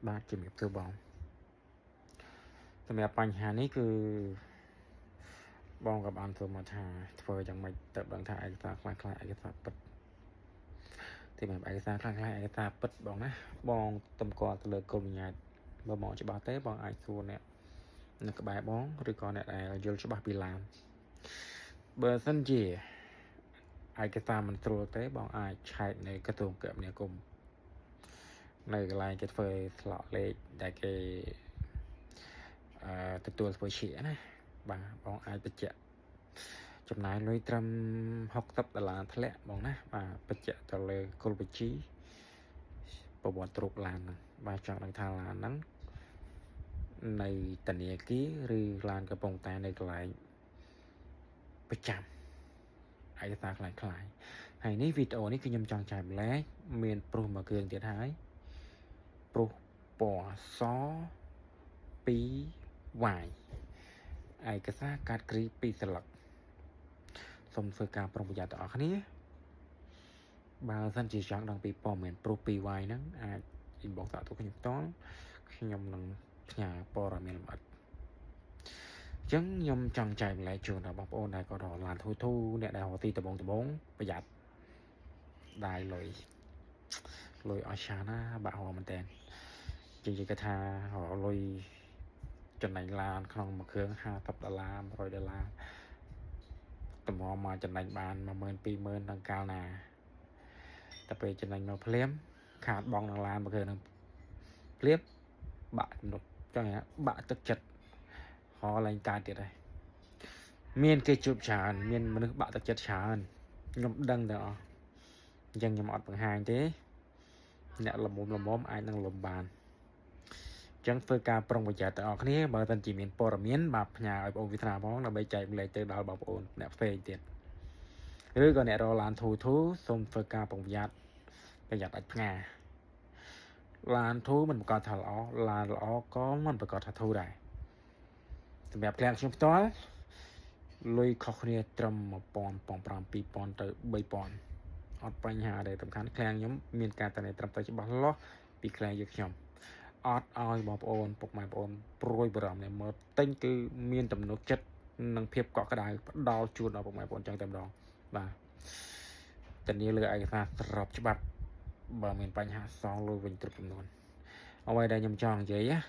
បាទជំរាបសួរបងសម្រាប់បញ្ហានេះគឺបងក៏បានធ្វើមកថាធ្វើយ៉ាងម៉េចទៅដឹងថាឯកសារខ្លះខ្លះឯកសារពិតទីបែបឯកសារខ្លះខ្លះឯកសារពិតបងណាបងតម្កល់ទៅលើគោលវិញ្ញាតបើបងច្បាស់ទេបងអាចសួរអ្នកនៅក្បែរបងឬក៏អ្នកដែលយល់ច្បាស់ពីឡានបើសិនជាឯកសារមិនស្រួលទេបងអាចឆែកនៅក្រសួងគមនាគមន៍នៅកន្លែងគេធ្វើស្លក់លេខដែលគេ ទទួលធ្វើជាណាបាទបងអាចបញ្ជាក់ចំណាយលុយត្រឹម60ដុល្លារធ្លាក់បងណាបាទបញ្ជាក់ទៅលើគោលបញ្ជីប្រវត្តិរូបឡានហ្នឹងបាទចង់ដឹងថាឡានហ្នឹងនៅធនាគារឬឡានកំពុងតែនៅកន្លែងប្រចាំឯកសារក្លាយក្លាយហើយនេះវីដេអូនេះគឺខ្ញុំចង់ចែកម្លែកមានប្រុសមួយគ្រឿងទៀតហើយប្រុសពណ៌ស 2Y ឯកសារកាត់គ្រីពីរស្លឹកសូមធ្វើការប្រុងប្រយ័ត្នទាំងអស់គ្នាបើសិនជាចង់ដឹងពីព័ត៌មានប្រុស 2Y ហ្នឹងអាច inbox តាក់ទងខ្ញុំផ្ទាល់ខ្ញុំនឹងផ្ញើព័ត៌មានលម្អិតអញ្ចឹងខ្ញុំចង់ចែកម្លែកជូនដល់បងប្អូនដែលក៏រកឡានធូធូអ្នកដែលរកទីដបងដបងប្រយ័ត្នដាយលុយលុយអស់ច្រើនណាបាក់ហោមែនតើជាងគេថារកលុយ ចំណេញឡានក្នុងមួយគ្រឿង50ដុល្លារ100ដុល្លារតម្រាំមកចំណេញបាន10000 20000ដល់កាលណាតែពេលចំណេញមកភ្លាមខាតបងនឹងឡានមួយគ្រឿងនឹងភ្លាមបាក់ទំនុកចង់ថាបាក់ទឹកចិត្តហោឡើងកើតទៀតហើយមានគេជួបច្រើនមានមនុស្សបាក់ទឹកចិត្តច្រើនខ្ញុំដឹងទាំងអស់អញ្ចឹងខ្ញុំអត់បង្ហាញទេអ្នកលមុំលមុំអាចនឹងលំបាន ចឹងធ្វើការប្រុងប្រយ័ត្នទាំងអស់គ្នាបើមិនជាមានព័ត៌មានបាទផ្ញើឲ្យបងវិទ្យាផងដើម្បីចែកម្លែកទៅដល់បងប្អូនអ្នកផ្សេងទៀតឬក៏អ្នករកឡានធូធូសូមធ្វើការប្រុងប្រយ័ត្នប្រយ័ត្នអាចផ្ងាឡានធូមិនប្រកាសថាល្អឡានល្អក៏មិនប្រកាសថាធូដែរសម្រាប់ឃ្លាំងខ្ញុំផ្ទាល់លុយខុសគ្នាត្រឹម1000 1500 2000ទៅ3000អត់បញ្ហាទេសំខាន់ឃ្លាំងខ្ញុំមានការតនេត្រឹមត្រូវច្បាស់លាស់ពីឃ្លាំងយើងខ្ញុំ អត់ឲ្យបងប្អូនពុកម៉ែបងប្អូនព្រួយបារម្ភនេះមើលទិញគឺមានទំនុកចិត្តនិងភាពកក់ក្ដៅផ្ដល់ជូនដល់ពុកម៉ែបងប្អូនចឹងតែម្ដងបាទធានាលើឯកសារស្របច្បាប់បើមានបញ្ហាសងលុយវិញគ្រប់ចំនួនអ្វីដែលខ្ញុំចង់និយាយណា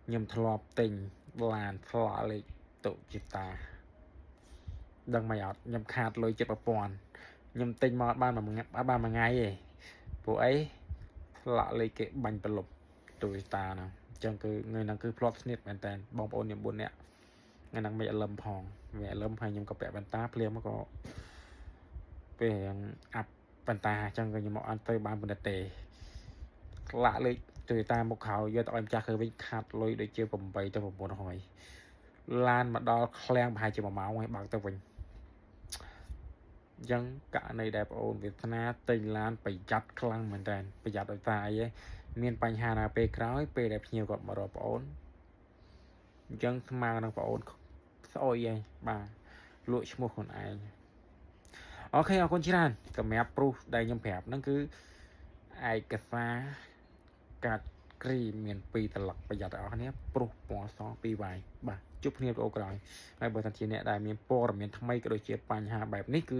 ខ្ញុំធ្លាប់ទិញឡានផ្លាកលេខតុជាតាដឹងមិនអត់ខ្ញុំខាតលុយជិត1000ខ្ញុំទិញមកបានមួយថ្ងៃបានមួយថ្ងៃទេពួកអីផ្លាកលេខគេបាញ់ប្រលប់ ទូយតាហ្នឹងអញ្ចឹងគឺថ្ងៃហ្នឹងគឺផ្លាត់ស្នៀតមែនតើបងប្អូនខ្ញុំ4នាក់ថ្ងៃហ្នឹងមិនអលឹមផងវាអលឹមហើយខ្ញុំក៏ពាក់បន្តាភ្លាមក៏ពេលរៀងអាប់បន្តាអញ្ចឹងក៏ខ្ញុំមកអត់ទៅបានប៉ុណ្ណេះទេក្លាក់លេខទូយតាមកក្រោយយកទៅឲ្យម្ចាស់គឺវិញខាត់លុយដូចជា8ទៅ900ឡានមកដល់ឃ្លាំងប្រហែលជា1ម៉ោងហើយបើកទៅវិញអញ្ចឹងករណីដែលបងអូនវាសនាទិញឡានប្រយ័ត្នខ្លាំងមែនតើប្រយ័ត្នដោយសារអីហ៎ មានបញ្ហាណាពេលក្រោយពេលដែលភ្ញៀវគាត់មករកប្អូនអញ្ចឹងស្មើនឹងប្អូនស្អុយឯងបាទលក់ឈ្មោះខ្លួនឯង OK អរគុណច្រើនសម្រាប់ប្រុសដែលខ្ញុំប្រាប់ហ្នឹងគឺឯកសារកាត់គ្រីមាន2ត្រឡឹកប្រយ័ត្នទាំងអស់គ្នាប្រុសពណ៌ស2វាយបាទជួបគ្នាវីដេអូក្រោយហើយបើសិនជាអ្នកដែលមានព័ត៌មានថ្មីក៏ដូចជាបញ្ហាបែបនេះគឺ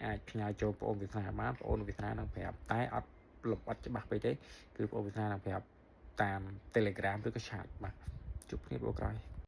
អាចផ្ញើចូលប្អូនវិសាបានប្អូនវិសានឹងប្រាប់តែអត់លម្អិតច្បាស់ពេកទេគឺបងប្អូនវិសានឹងប្រាប់តាម Telegram ឬក៏ chat បាទជួបគ្នាវីដេអូក្រោយ។